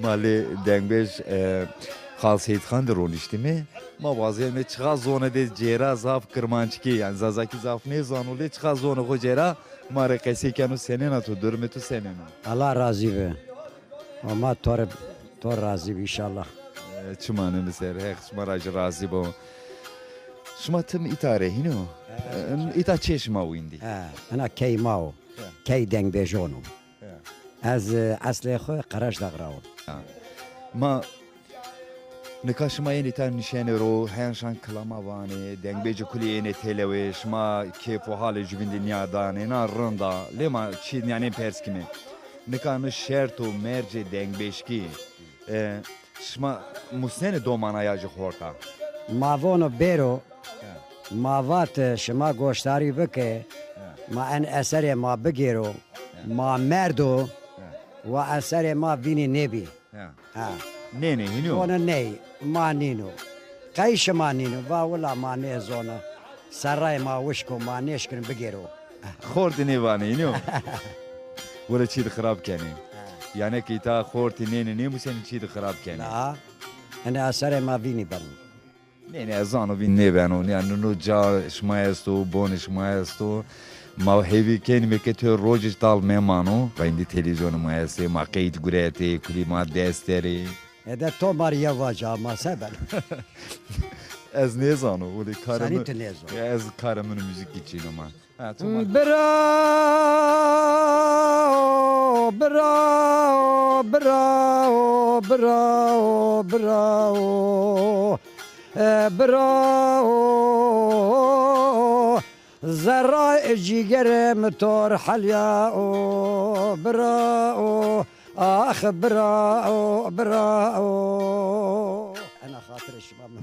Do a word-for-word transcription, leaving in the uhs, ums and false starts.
Ma lê dengbêj, e, Xal Seyîd Xan de roniştîme. Ma wazême çiqa zonê de cêra zaf kirmanckî, yanî zazakî zaf nêzano, lê çiqa zonê xo cêra ma rê qesey keno, senên a to, durumê to senên o? Allah razî bi. Ama to rê, to razî bi înşallah. E, çimanê mi ser, Heq şima ra jî razî bo. Şima tim îta rê hîn o? E, îta çê şima wîndî? He, ena key ma o. He. Key dengbêjon o. He. Ez, e, eslê xo Qereşdax ra wo. Ha. Ma nika şima yenê îta nişenê ro, heyan şan kilama vanê, dengbêjê kulî ênê têlewê, şima kêf û halê jubîn de nîyadanê, na rind a. Lê ma çî nîyanên pers kîme. Nika no şert û mercê dengbêjkî, e, şima musnenê domanaya jî xorta? Ma vono bêro, he, ma vat, e, şima goşdarî bike, he, ma en eserê ma bigêro, he, ma merdo, he, wa eserê ma vînî nêbî. He. Ha. Nênê hînî yo? Vona ney, ma nîno. Qey şima nîno? Va wila ma nêzona. Serrayê ma wişk o, ma nêşkin bigêro. Xortî nêvanê hînî yo? Wele çî de xirab kenê. Ha. Yanî ke îta xortî nênê, nêmusenê, çî de xirab kenê. La, ene eserê ma vînî beno. Nê, nê, ez zano vîn nêbeno. Yanî no ca şima esto, bonê şima esto. Ma hêvî kenîme ke to rojê tal memano. Veyndî televîzyonê ma estê, ma qeyd guretê, kulî ma dest der ê. Ede to ma rê yew vace, ma se beno? Ez nêzano, wele karê mi. Senî tu nêzano? Ez karê min û muzîkî çîn o ma. Ha, to ma. Bira, bira, bira, bira, bira, e, bira, zerra, e, cîgerê mi tor helya o, bira, ax, bira, bira. Ena xatirê şima mi.